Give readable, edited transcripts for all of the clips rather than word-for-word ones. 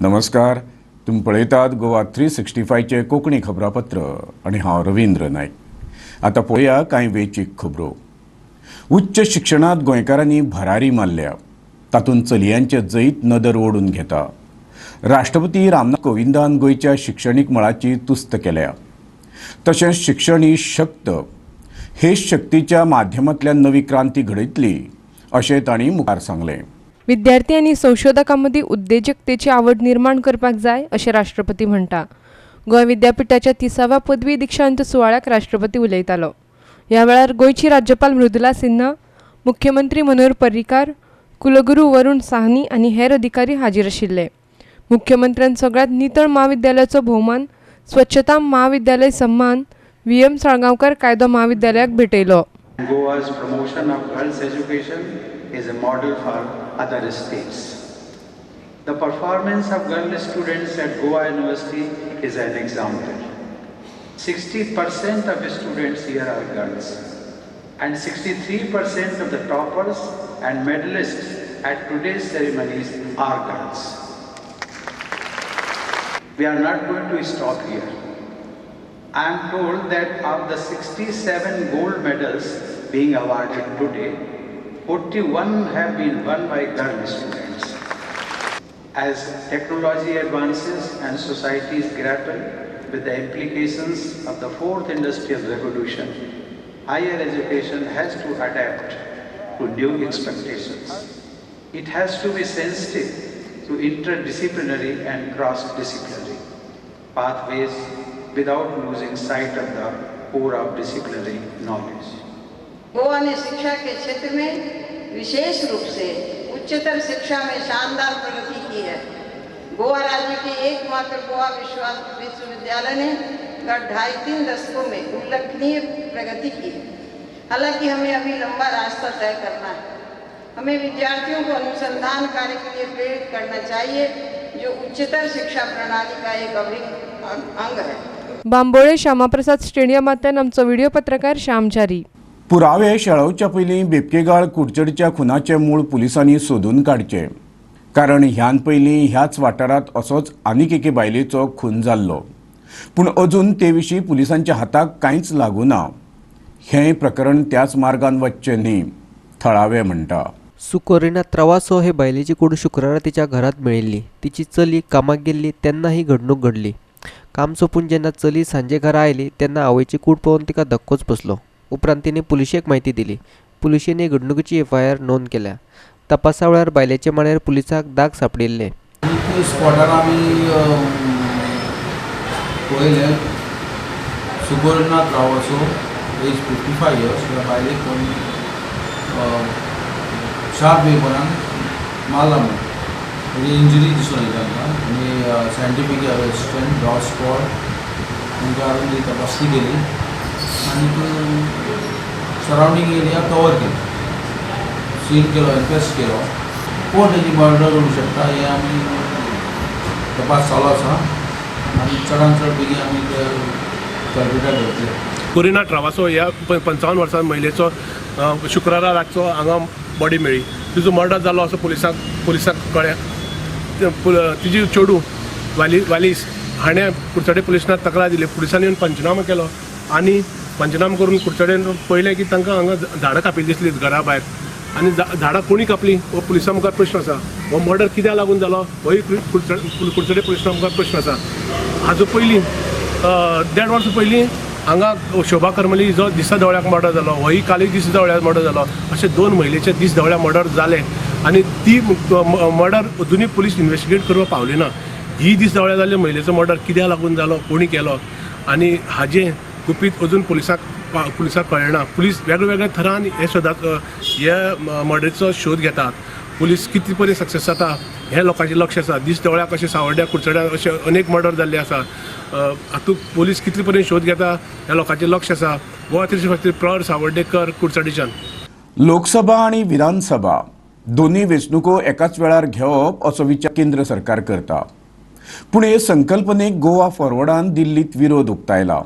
नमस्कार, तुमी पळयतात गोवा 365चें कोंकणी खबरापत्र आनी हांव रवींद्र नायक. आतां पळोवया कांय वेंचीक खबरो. उच्च शिक्षणांत गोंयकारांनी भरारी मारल्या, तातूंत चलयांचें जैत नदर ओडून घेता. राष्ट्रपती रामनाथ कोविंदान गोंयच्या शिक्षणीक मळाची तुस्त केल्या. तशेंच शिक्षण ही शक्त, हे शक्तीच्या माध्यमांतल्यान नवी क्रांती घडयतली अशें तांणी मुखार सांगलें. विद्यार्थी आनी संशोधकां मदीं उद्देजकतेची आवड निर्माण करपाक जाय अशें राष्ट्रपती म्हणटा. गोंय विद्यापिठाच्या 30व्या पदवी दीक्षांत सुवाळ्याक राष्ट्रपती उलयतालो. ह्या वेळार गोंयची राज्यपाल मृदुला सिन्हा, मुख्यमंत्री मनोहर पर्रीकार, कुलगुरू वरुण साहनी आनी हेर अधिकारी हाजीर आशिल्ले. मुख्यमंत्र्यान सगळ्यांत नितळ म्हाविद्यालयाचो भोवमान स्वच्छता म्हाविद्यालय सम्मान व्ही.एम. साळगांवकर कायदो म्हाविद्यालयाक भेटयलो. Goa's promotion of girls' education is a model for other states. The performance of girl students at Goa University is an example. 60% of students here are girls, and 63% of the toppers and medalists at today's ceremonies are girls. We are not going to stop here. I am told that of the 67 gold medals being awarded today, 41 have been won by girl students. As technology advances and societies grapple with the implications of the fourth industrial revolution, higher education has to adapt to new expectations. It has to be sensitive to interdisciplinary and cross-disciplinary pathways without losing sight of the core of disciplinary knowledge. Goa ने शिक्षा K क्षेत्र में विशेष रूप से उच्चतर शिक्षा में शानदार प्रगति की है. गोवा राज्य के एकमात्र गोवा विश्वविद्यालय ने गत 2.5-3 दशकों में उल्लेखनीय प्रगति की है. हालांकि हमें अभी लंबा रास्ता तय करना है. हमें विद्यार्थियों को अनुसंधान कार्य के लिए प्रेरित करना चाहिए, जो उच्चतर शिक्षा प्रणाली का एक अभिन्न अंग है. बांबोळे श्यामाप्रसाद स्टेडियमांतल्यान आमचो व्हिडिओ पत्रकार श्यामचारी. पुरावे शेळोवच्या पयलीं बेबकेगाळ कुडचडच्या खुनाचें मूळ पुलिसांनी सोदून काडचें, कारण ह्यान पयलीं ह्याच वाठारांत असोच आनीक एके बायलेचो खून जाल्लो, पूण अजून ते विशीं पुलिसांच्या हाताक कांयच लागूं ना. हें प्रकरण त्याच मार्गान वचचें न्ही, थळावे म्हणटा. सुकोरिना त्रवासो हे बायलेची कूड शुक्रारा तिच्या घरात मेळिल्ली. तिची चली कामाक गेल्ली तेन्ना ही घडणूक घडली. काम सोंपून जेन्ना चली सांजे घरा आयली तेन्ना आवयची कूड पळोवन तिका धक्कोच बसलो. उपरांत तिने पुलिशेक म्हायती दिली. पुलिशेन हे घडणुकेची एफआयआर नोंद केल्या. तपासा वेळार बायलेच्या मानेर पुलिसाक दाग सांपडिल्ले. स्पॉटार आमी पळयलें सुकोरिना त्रावासो एज 55 इयर्स ह्या बायलेक कोणी शार्प वेपनान मारला म्हणून म्हणजे इंजरी दिसून येता आमकां. आनी सायंटिफीक असिस्टंट डॉग स्क्वॉड तांकां हाडून ती तपासणी केली आनी सरावंडींग एरिया कवर केली, सील केलो, इन्क्वेस्ट केलो. कोण तेजी मर्डर करूंक शकता हें आमी तपास चालू आसा आनी चडान चड बेगीन आमी ते कल्पिटाक धरतले. कोरिना ट्रावासो ह्या 55 वर्सां महिलेचो शुक्रारा रातचो हांगा बॉडी मेळ्ळी. तिजो मर्डर जालो असो पुलिसाक कळ्ळें. तिजी चेडूं वालीस हाणें कुडचडे पुलिसांक तक्रार दिली. पुलिसांनी येवन पंचनामा केलो आनी पंचनामा करून कुडचडेन पळयलें की तांकां हांगा झाडां कापिल्ली दिसली घरा भायर आनी झाडां कोणी कापली हो पुलिसां मुखार प्रश्न आसा. हो मर्डर कित्याक लागून जालो होय कुडचडे पुलिसां मुखार प्रश्न आसा. हाजो पयलीं 1.5 वर्सां पयलीं हांगा शोभा करमली जो दिसा दोळ्याक मर्डर जालो, होय कालय दिसा दोळ्याक मर्डर जालो. अशे 2 महिलेचे दीस दोळ्याक मर्डर जाले आनी ती मर्डर अजुनूय पुलीस इन्वेस्टिगेट करपाक पावली ना. ही दीस दोळ्याक जाल्ले महिलेचो मर्डर कित्याक लागून जालो, कोणी केलो आनी हाजें गुपीत अजून पुलिसाक कळना. पुलीस वेगळ्या थरान हे सोदात हे मर्डरीचो शोध घेतात. पुलीस कितले पर्यंत सक्सेस जाता हें लोकांचें लक्ष आसा. दीस दोळ्याक अशें सावड्ड्या कुडचड्यार अशे अनेक मर्डर जाल्ले आसा. हातूंत पुलीस कितले पर्यंत शोध घेता हें लोकांचें लक्ष आसा. गोवा 365 प्रहर सावर्डेकर कुडचडेच्यान. लोकसभा आनी विधानसभा दोन्ही वेंचणुको एकाच वेळार घेवप असो विचार केंद्र सरकार करता, पूण हे संकल्पनेक गोवा फॉरवर्डान दिल्लीत विरोध उक्तायला.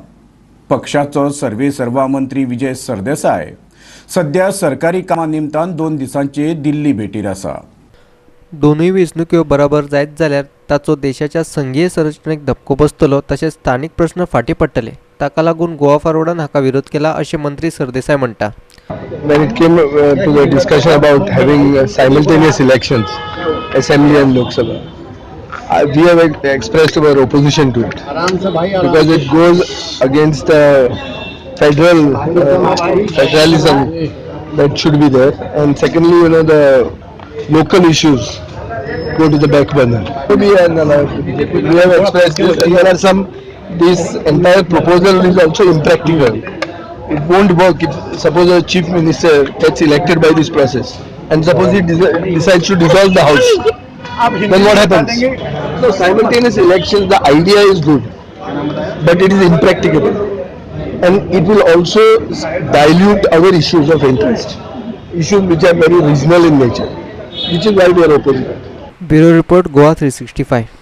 पक्षाचो सर्वे सर्वा मंत्री विजय सरदेसाय सध्या सरकारी कामा निमतान 2 दिसांचे दिल्ली भेटीर आसा. दोनूय वेंचणुक्यो बराबर जायत जाल्यार ताचो देशाच्या संघीय संरचनेक धपको बसतलो तशेंच स्थानीक प्रश्न फाटीं पडटले. ताका लागून गोवा फॉरवर्डान हाका विरोध केला अशें मंत्री सरदेसाय म्हणटा. When it came to the discussion about having simultaneous elections, Assembly and Lok Sabha, we have expressed our opposition to it because it goes against the federal federalism that should be there, and secondly, you know, the local issues go to the back burner. We have expressed this. There are some. This entire proposal is also impractical. It won't work if suppose a chief minister gets elected by this process and suppose he decides to dissolve the house, then what happens? So simultaneous elections, the idea is good, but it is impracticable, and it will also dilute our issues of interest, issues which are very regional in nature, which is why we are opposing it. Bureau report, Goa 365.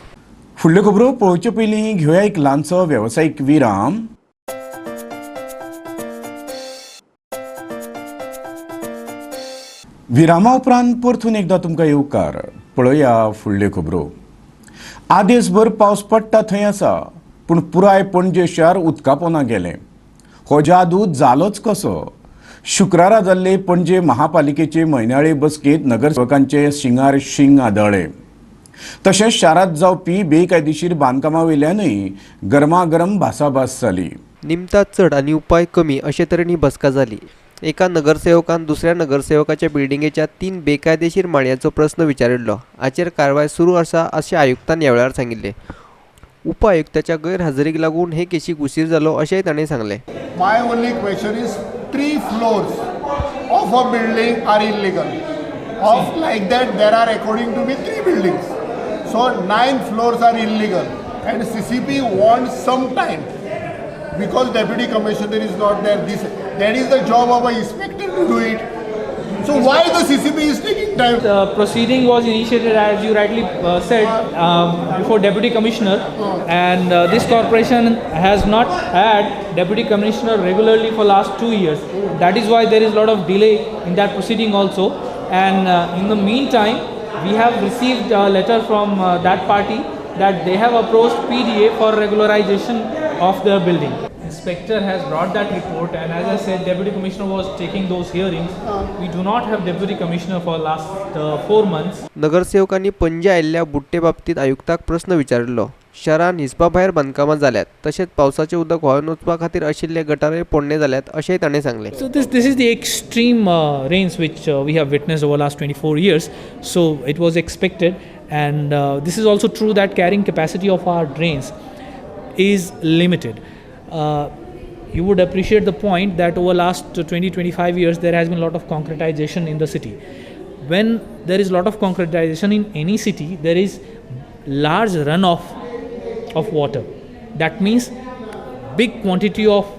फुडल्यो खबरो पळोवचे पयलीं घेवया एक ल्हानसो वेवसायीक विराम. विरामा उपरांत परतून एकदां तुमकां येवकार. पळोवया फुडल्यो खबरो. आदेसभर पावस पडटा थंय आसा, पूण पुराय पणजे शार उदका पोंदा गेलें. हो जादू जालोच कसो? शुक्रारा जाल्ले पणजे महापालिकेचे म्हयन्याळे बसकेंत नगरसेवकांचे शिंगार शिंग आदळ्ळे. तशेंच शारांत जावपी बेकायदेशीर बांदकामा वयल्यानूय गरमागरम भासाभास जाली. निमता चड आनी उपाय कमी अशे तरेन ही बसका जाली. एका नगरसेवकान दुसऱ्या नगरसेवकाच्या बिल्डिंगेच्या 3 बेकायदेशीर माळयांचो प्रस्न विचारिल्लो. हाचेर कारवाय सुरू आसा अशें आयुक्तान ह्या वेळार सांगिल्लें. उप आयुक्ताच्या गैरहाजेरीक लागून हे केशीक उशीर जालो अशेंय ताणें सांगलें. My only question is 3 floors of a building are illegal. Of like that there are according to me 3 buildings. So 9 floors are illegal and CCP wants some time because deputy commissioner is not there. This, that is the job of an inspector to do it. So why the CCP is taking time? The proceeding was initiated, as you rightly said, before deputy commissioner, and this corporation has not had deputy commissioner regularly for last 2 years. That is why there is a lot of delay in that proceeding also. And in the meantime, we have received a letter from that party that they have approached PDA for regularization of their building. Inspector has brought that report, and as I said, deputy commissioner was taking those hearings. We do not have deputy commissioner for last 4 months. नगरसेवकांनी पणजे आयिल्ल्या बुट्टे बाबतीत आयुक्ताक प्रस्न विचारिल्लो. शारांत हिसपा भायर बांदकामां जाल्यात, तशेंच पावसाचें उदक व्हांवन वचपा खातीर आशिल्ले गटारय पोडणे जाल्यात अशेंय ताणें सांगलें. So this is the extreme rains which we have witnessed over last 24 years. So it was expected, and this is also true that carrying capacity of our drains is limited. You would appreciate the point that over last 20-25 years there has been a lot of concretization in the city. When there is a lot of concretization in any city, there is large runoff of water. That means big quantity of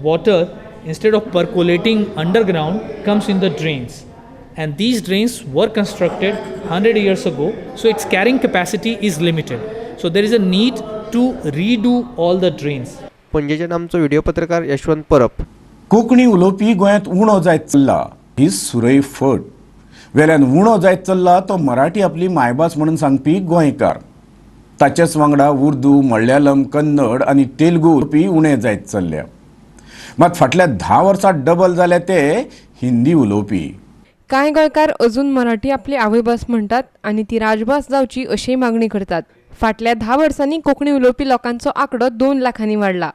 water, instead of percolating underground, comes in the drains. And these drains were constructed 100 years ago, so its carrying capacity is limited. So there is a need to redo all the drains. पणजेच्यान आमचो video पत्रकार यशवंत परब. कोंकणी उलोवपी गोंयांत उणो जायत चल्ला ही सुरय फट. वेल्यान उणो जायत चल्ला तो मराठी आपली मायभास म्हणून सांगपी गोंयकार. ताचेच वांगडा उर्दू, मल्याळम, कन्नड आनी तेलुगू उलोवपी उणे जायत चल्ल्या. मात फाटल्या 10 वर्सां डबल जाल्या ते हिंदी उलोवपी. कांय गोंयकार अजून मराठी आपली आवयभास म्हणटात आनी ती राजभास जावची अशी मागणी करतात. फाटल्या 10 वर्सांनी कोंकणी उलोवपी लोकांचो आंकडो 2 लाखांनी वाडला,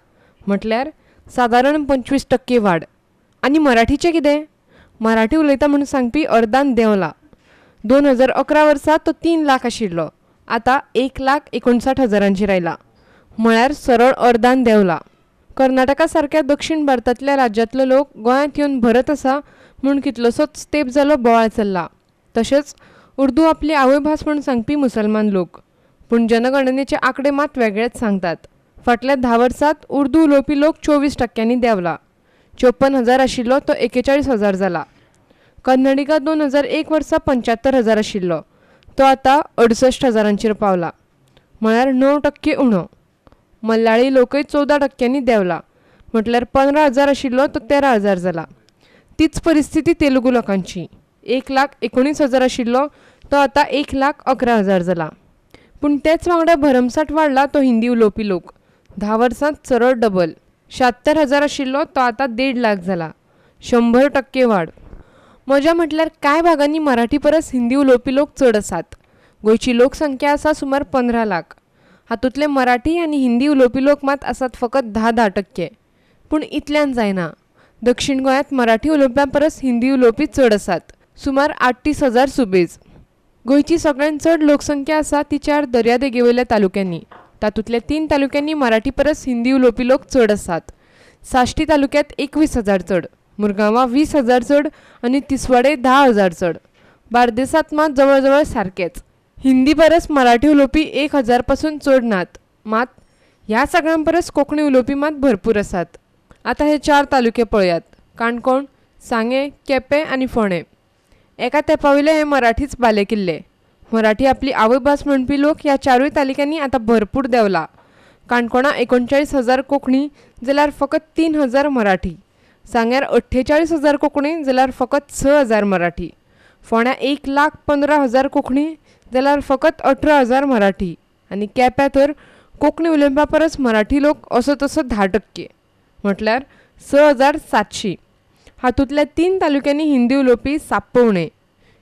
म्हटल्यार सादारण 25% वाड. आनी मराठीचें कितें? मराठी उलयता म्हूण सांगपी अर्दान देंवला. 2011 वर्सा तो 3 लाख आशिल्लो, आतां 1,59,000 आयला, म्हळ्यार सरळ अर्दान देंवला. कर्नाटका सारक्या दक्षिण भारतांतल्या राज्यांतलो लोक गोंयांत येवन भरत आसा म्हूण कितलोसोच तेंप जालो बोवाळ चल्ला. तशेंच उर्दू आपली आवयभास म्हूण सांगपी मुसलमान लोक, पूण जनगणनेचे आंकडे मात वेगळेच सांगतात. फाटल्या 10 वर्सांत उर्दू उलोवपी लोक 24% देंवला. 54,000 आशिल्लो तो 41,000 जाला. कन्नडिगा 2001 वर्सा 75,000 आशिल्लो तो आतां 68,000 पावला, म्हळ्यार 9% उणो. मल्याळी लोकय 14% देंवला, म्हटल्यार 15,000 आशिल्लो तो 13,000 जाला. तीच परिस्थिती तेलुगू लोकांची. 1,19,000 आशिल्लो तो आतां 1,11,000 जाला. पूण तेच वांगडा भरमसाठ वाडला तो हिंदी उलोवपी लोक. 10 वर्सांत सरळ डबल. 76,000 आशिल्लो तो आतां 1.5 लाख जाला. 100% वाड. मजा म्हटल्यार कांय भागांनी मराठी परस हिंदी उलोवपी लोक चड आसात. गोंयची लोकसंख्या आसा सुमार 15 लाख. हातूंतले मराठी आनी हिंदी उलोवपी लोक मात आसात फकत 10-10%. पूण इतल्यान जायना. दक्षिण गोंयांत मराठी उलोवप्यां परस हिंदी उलोवपी चड आसात, सुमार 38,000 सुबेज. गोंयची सगळ्यांत चड लोकसंख्या आसा ती 4 दर्यादेगेवयल्या तालुक्यांनी. तातूंतल्या 3 तालुक्यांनी मराठी परस हिंदी उलोवपी लोक चड आसात. साश्टी तालुक्यांत 21,000 चड, मुरगांवां 20,000 चड आनी तिसवाडे 10,000 चड. बार्देसांत मात जवळ जवळ सारकेच. हिंदी परस मराठी उलोवपी 1,000 पासून चड नात. मात ह्या सगळ्यां परस कोंकणी उलोवपी मात भरपूर आसात. आतां हे 4 तालुके पळयात. काणकोण, सांगें, केपें आनी फोंडें. एका तेंपा वयले हे मराठीच बालेकिल्ले. मराठी आपली आवयभास म्हणपी लोक ह्या 4 तालुक्यांनी आतां भरपूर देंवला. काणकोणा 39,000 कोंकणी जाल्यार फकत 3,000 मराठी. सांग्यार 48,000 कोंकणी जाल्यार फकत 6,000 मराठी. फोंड्या 1,15,000 कोंकणी जाल्यार फकत 18,000 मराठी. आनी केप्यां तर कोंकणी उलोवपा परस मराठी लोक असो तसो 10%, म्हटल्यार 6,700. हातूंतल्या 3 तालुक्यांनी हिंदी उलोवपी साप्प उणे,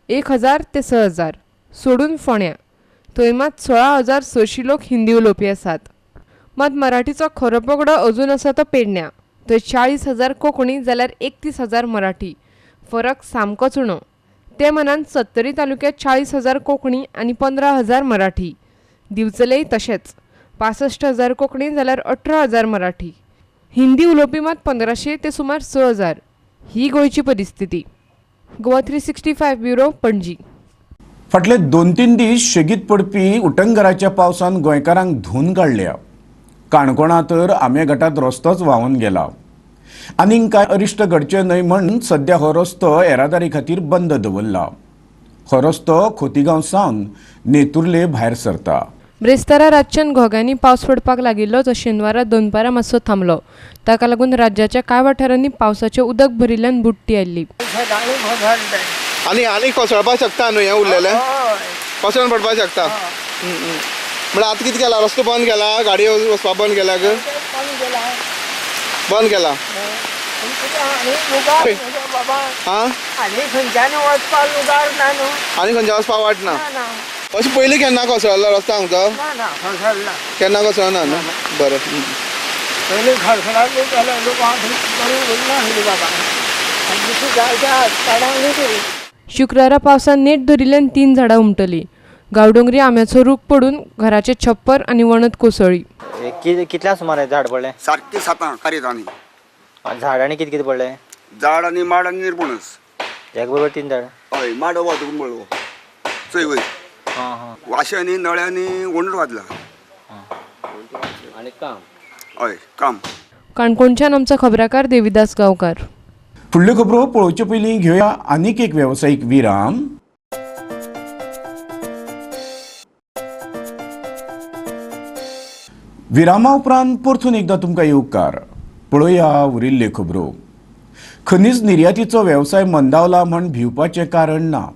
1,000 ते 6,000 सोडून फोंड्या थंय मात 16,600 लोक हिंदी उलोवपी आसात. मात मराठीचो खरो पगडो अजून आसा तो पेडण्या. थंय 40,000 कोंकणी जाल्यार 31,000 मराठी. फरक सामकोच उणो. ते मनान सत्तरी तालुक्यात 40,000 कोंकणी आनी 15,000 मराठी. दिवचलेय तशेंच 65,000 कोंकणी जाल्यार 18,000 मराठी. हिंदी उलोवपी मात 1,500 ते सुमार 6,000. ही गोंयची परिस्थिती. गोवा 365 ब्युरो, पणजी. फाटले 2-3 दीस शेगीत पडपी उटंगराच्या पावसान गोंयकारांक धुवन काडल्या. काणकोणा तर आंबे घाटांत रस्तोच व्हांवन गेला. आनीक कांय अरिश्ट घडचें न्हय म्हण सद्या हो रस्तो येरादारी खातीर बंद दवरला. हो रस्तो खोतीगांव सावन नेतुर्ले भायर सरता. ब्रेस्तारा रातच्यान घोग्यांनी पावस पडपाक लागिल्लो जो शेनवारा दनपारां मातसो थांबलो. ताका लागून राज्याच्या कांय वाठारांनी पावसाचें उदक भरिल्ल्यान बुडटी आयली. आनी आनी कोसळपाक शकता न्हू हें उरलेलें, कोसळून पडपाक शकता. म्हळ्यार आतां कितें केला, रस्तो बंद केला, गाडयो वचपाक बंद केला, बंद केला. आनी खंयच्यान वचपाक वाट ना. अशें पयलीं केन्ना कोसळ्ळो रस्तो हांगचो? केन्ना कोसळना न्हू? बरें. शुक्रारा पावसान नेट धरिल्ल्यान 3 झाडां उमटली. गांवडोंगरी आंब्याचो रूख पडून घराचें छप्पर आनी वणत कोसळ्ळी. कितल्या सुमार झाड पडलें? सारकें 7 कारेतांनी. झाड आनी कितें कितें पडलें? झाड आनी माड आनी निरपणस. एक बरोबर 3 झाड? हय, माड वाजून पडलो चोय वयर वाश्यांनी नळ्यांनी वणट वाजला. आनी काम? हय, काम. काणकोणच्यान आमचो खबराकार देविदास गांवकार. फुडल्यो खबरो पळोवचे पयलीं घेवया आनीक एक वेवसायीक विराम. विरामा उपरांत परतून एकदां तुमकां येवकार. पळोवया उरिल्ल्यो खबरो. खनीज निर्यातीचो वेवसाय मंदावला म्हण भिवपाचें कारण ना.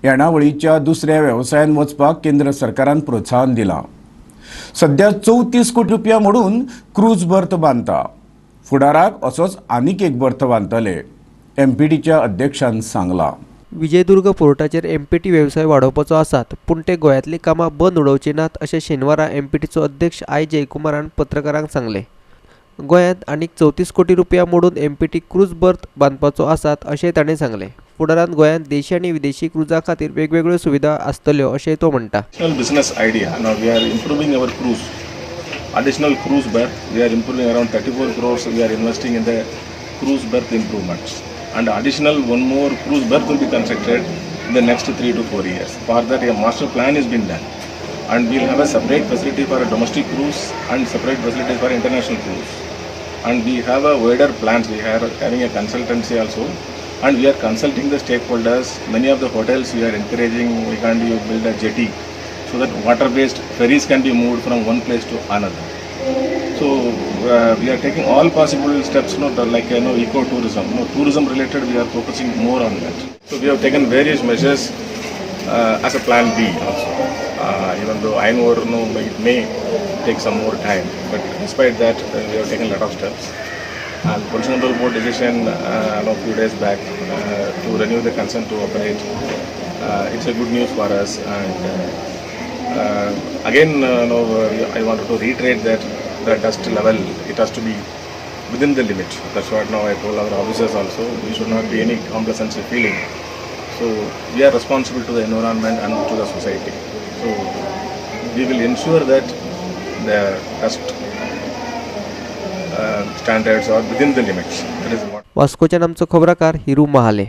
येणावळीच्या दुसऱ्या वेवसायान वचपाक केंद्र सरकारान प्रोत्साहन दिलां. सद्या 34 कोटी रुपया मोडून क्रूज बर्थ बांदता. फुडाराक असोच आनीक एक बर्थ बांदतले, एमपीटीच्या अध्यक्षान सांगलां. विजयदुर्ग पोर्टाचेर एमपीटी वेवसाय वाडोवपाचो आसात, पूण ते गोंयांतलीं कामां बंद उडोवचे नात अशें शेनवारा एमपीटीचो अध्यक्ष I जयकुमारान पत्रकारांक सांगलें. गोंयांत आनीक 34 कोटी रुपया मोडून एमपीटी क्रूज बर्थ बांदपाचो आसात अशें ताणें सांगलें. फुडारांत गोंयांत देशी आनी विदेशी क्रुजा खातीर वेगवेगळ्यो सुविधा आसतल्यो अशें तो म्हणटा. Business idea. Now we are improving our cruise. Additional cruise berth, we are improving around 34 crores. We are investing in the cruise berth improvements. And additional one more cruise berth will be constructed in the next 3 to 4 years. For that, a master plan has been done. And we'll have a separate facility for a domestic cruise and separate facility for international cruise. And we have a wider plans. We are having a consultancy also. And we are consulting the stakeholders. Many of the hotels we are encouraging, we can build a jetty so that water-based ferries can be moved from one place to another. So we are taking all possible steps, you know, like eco-tourism, you know, tourism related we are focusing more on that. So we have taken various measures as a plan B also. Even though iron ore, no, it may take some more time, but despite that, we have taken a lot of steps. And Pollution Control Board decision a few days back to renew the consent to operate, it's a good news for us. And again, no, I wanted to reiterate that the dust level, it has to be within the limit. That's what now I told our officers also. We should not be any complacency feeling. So we are responsible to the environment and to the society. So we will ensure that the dust standards are within the limits. That is what. वास्कोच्यान आमचो खबराकार हिरू महाले.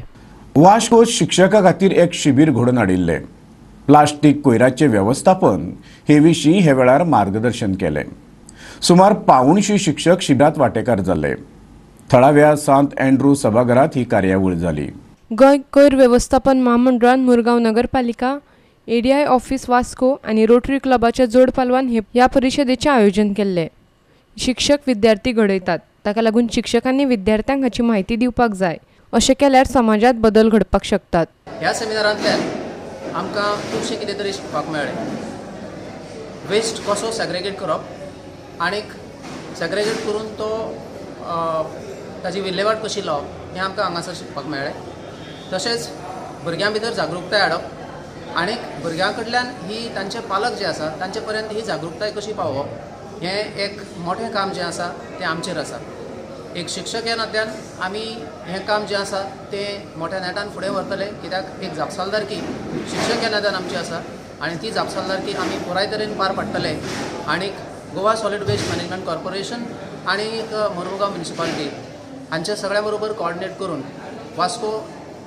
वास्को शिक्षकां खातीर एक शिबीर घडोवन हाडिल्लें. Plastic कोयराचें वेवस्थापन हे विशीं हे वेळार मार्गदर्शन केलें. सुमार 75 शिक्षक शिबिरांत वांटेकार जाले. थळाव्या सांत अँड्रू सभाघरांत ही कार्यावळ जाली. गोंय कोयर वेवस्थापन म्हामंडळान मुरगांव नगरपालिका, एडीआय ऑफिस वास्को आनी रोटरी क्लबाच्या जोड पालवान ह्या परिशदेचें आयोजन केल्लें. शिक्षक विद्यार्थी घडयतात, ताका लागून शिक्षकांनी विद्यार्थ्यांक हाची म्हायती दिवपाक जाय. अशें केल्यार समाजांत बदल घडपाक शकतात. ह्या सेमिनारांतल्यान आमकां खुबशें कितें तरी शिकपाक मेळ्ळें. वेस्ट कसो सेग्रेगेट करप आनीक सेग्रेगेट करून तो ताजी विल्हेवाट कशी लावप हें आमकां हांगासर शिकपाक मेळ्ळें. तशेंच भुरग्यां भितर जागृताय हाडप आनीक भुरग्यां कडल्यान ही तांचे पालक जे आसा तांचे पर्यंत ही जागृताय कशी पावोवप हें एक मोठें काम जें आसा तें आमचेर आसा. एक शिक्षक ह्या नात्यान आमी हें काम जें आसा तें मोठ्या नेटान फुडें व्हरतले, कित्याक एक जापसालदारकी शिक्षक ह्या नात्यान आमची आसा आनी ती जापसालदारकी आमी पुराय तरेन पार पाडटले. आनीक Goa solid waste management corporation आनी मोरमुगांव म्युनिसिपालिटी हांच्या सगळ्यां बरोबर कोऑर्डिनेट करून वास्को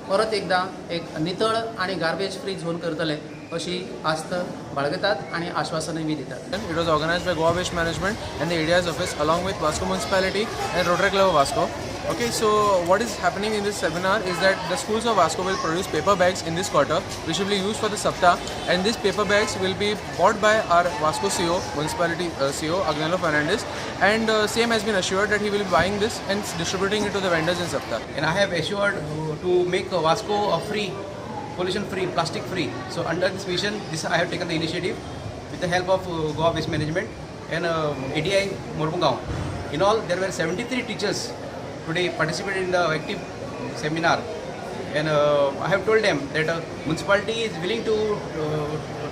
परत एकदां एक नितळ आनी गार्बेज फ्री झोन करतले अशी आस्त बाळगतात आनी आश्वासनय बी दितात. It was organized by Goa Waste Management and the ADI's office along with Vasco Municipality and Rotary Club of Vasco. Okay, so what is happening in this seminar is that the schools of Vasco will produce paper bags in this quarter, which will be used for the Saptah, and these paper bags will be bought by our Vasco CO, Municipality CO, Agnelo Fernandez, and same has been assured that he will be buying this and distributing it to the vendors in Saptah. And I have assured to make Vasco a free, pollution free, plastic free. So under this mission, this I have taken the initiative with the help of Goa Waste Management and ADI Mormugao. In all, there were 73 teachers today participated in the active seminar, and I have told them that municipality is willing to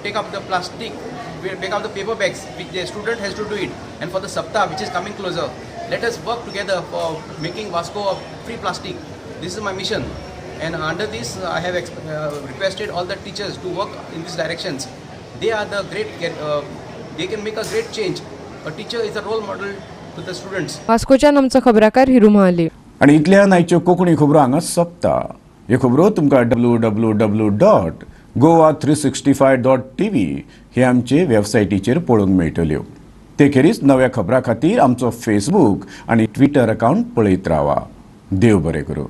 take up the plastic, take up the paper bags, which the student has to do it. And for the Saptah, which is coming closer, let us work together for making Vasco a free plastic. This is my mission. And under this, I have requested all the teachers to work in these directions. They are the great, they can make a great change. A teacher is a role model to the students. वास्कोच्यान आमचो खबराकार हिरू महाले. आनी इतल्यान आयच्यो कोंकणी खबरो हांगा सोंपता. ह्यो खबरो तुमकां www.goa365.tv हे आमचे वेबसायटीचेर पळोवंक मेळटल्यो. ते खेरीज नव्या खबरां खातीर आमचो फेसबूक आनी ट्विटर अकावंट पळयत रावा. देव बरें करूं.